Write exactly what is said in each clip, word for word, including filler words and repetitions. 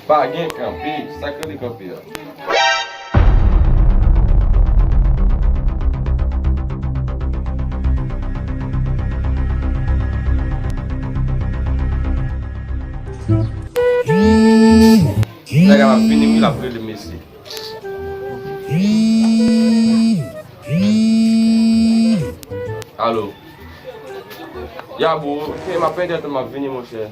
Pa gen kanpe, sa k rele kanpe a? Nèg la ap vini wi, l ap rele mesye. Alo. Ya bro, ok, m ap pede tan, m ap vini monchè.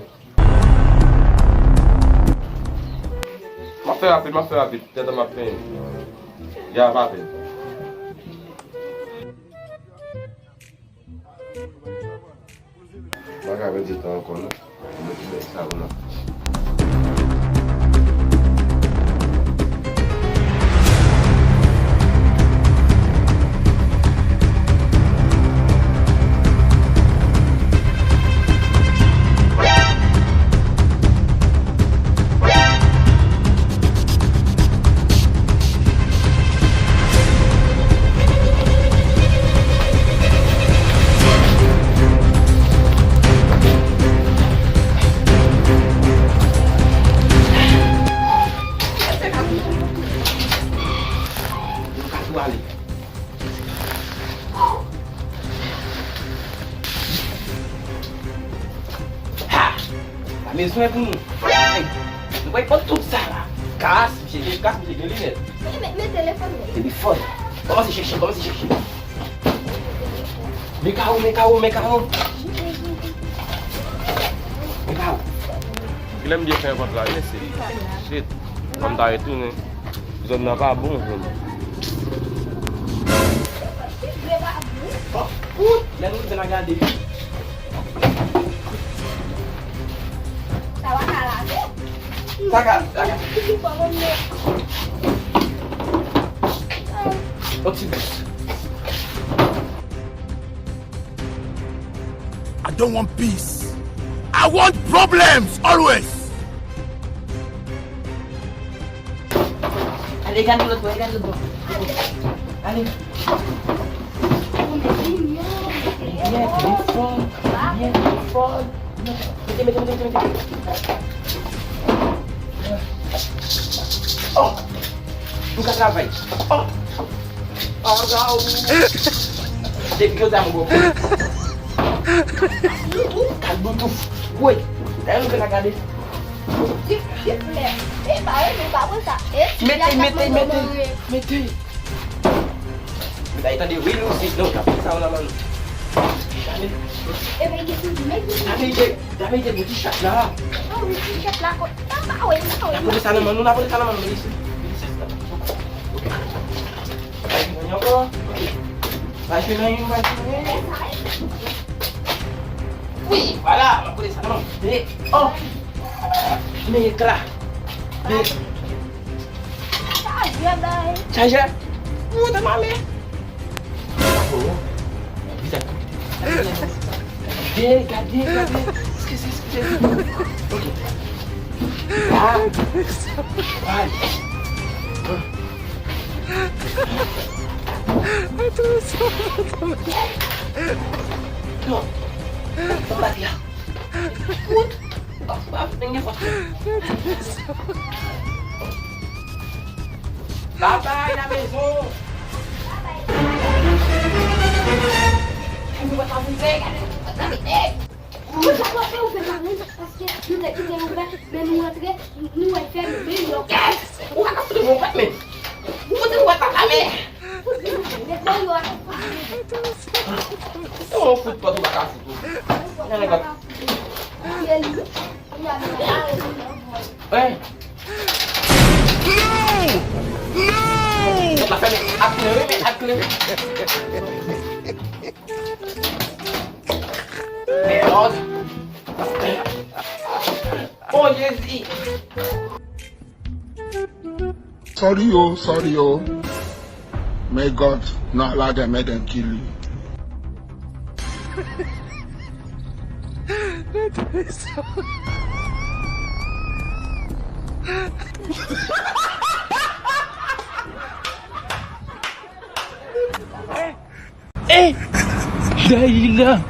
M ap fè rapid, m ap fè rapid. Tèt m ap penyen. Ya, pa pè. M pa ka pèdi tan ankò non. Mwen ki bèl sa ou la. Nou ka tou ale. Ha! Pa bezwen pou nou. Ay, nou pral pran tout sa la. Kas, misye gen kas, misye gen linèt. Men, men, men telefòn mwen. Telefòn. Kòmanse chèche, kòmanse chèche. Men kawo, men kawo, men kawo. Men kawo. Kilè m byen fè vant la, wi, mesye. Shit. Fò m ta retounen. Zòn nan pa bon, menm. Oh, lè nou rive n a gade. Sa va ka lave? Sa ka, sa ka. Yon ti bous. I don't want peace. I want problems always. Ale, gade lòt bò, gade lòt bò. Ale. Byen, telefòn, byen, telefòn. Mete, mete, mete, mete, mete. Oh! Nou ka travay. Oh! Oh, waw! Depi jodi a, mwen bon. Kat Bluetooth. Woy! Dayè nou ka gade. Mete, mete, mete, mete. Mete. Mete, tande, wi, nou se, non, ka fè sa, w nan men nou. Tande. Tande, tande, bon, ti chat la. N a pote sa nan men nou, n a pote sa nan men nou, men isi. Pa jwenn anyen ankò. Pa jwenn anyen, pa jwenn anyen. Wi, vwala, m ap pote sa nan men w. Oh! Men ekla. Men chajè, bay. Chajè? Ou te mame. Gade, gade, gade. Eskize, eskize. Ok. Ah. Ah. Non. Sa pa di a. Kout. Baf, baf, men gen fòs. Babay, la mezon. Gade, gade, gade. Mwen sa pa fè ouvè la menm, paske nou te kite l ouvè, men nou rantre, nou wè l fèmen, men yon kès. Ou pa ka fout mwen wè, men. Ou fout mwen wè pa la, men. Fout mwen wè, men yon. Ou fout pòt ou pa ka fout ou. Nan nèg la. Hein? Non! Non! Pòt la fèmen ak kle, wi, men ak kle. Mèd. Oh, Jezi. Sorry yo, sorry yo. May God not allow them make them kill you. Eh, Dayila.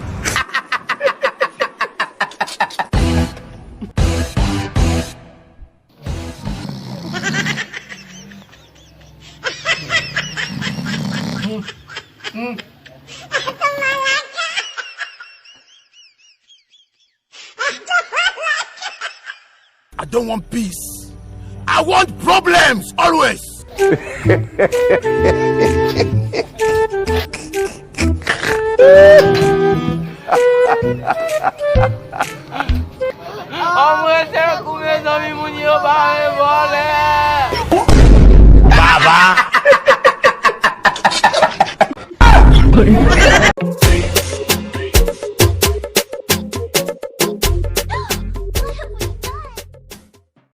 I don't want peace. I want problems always.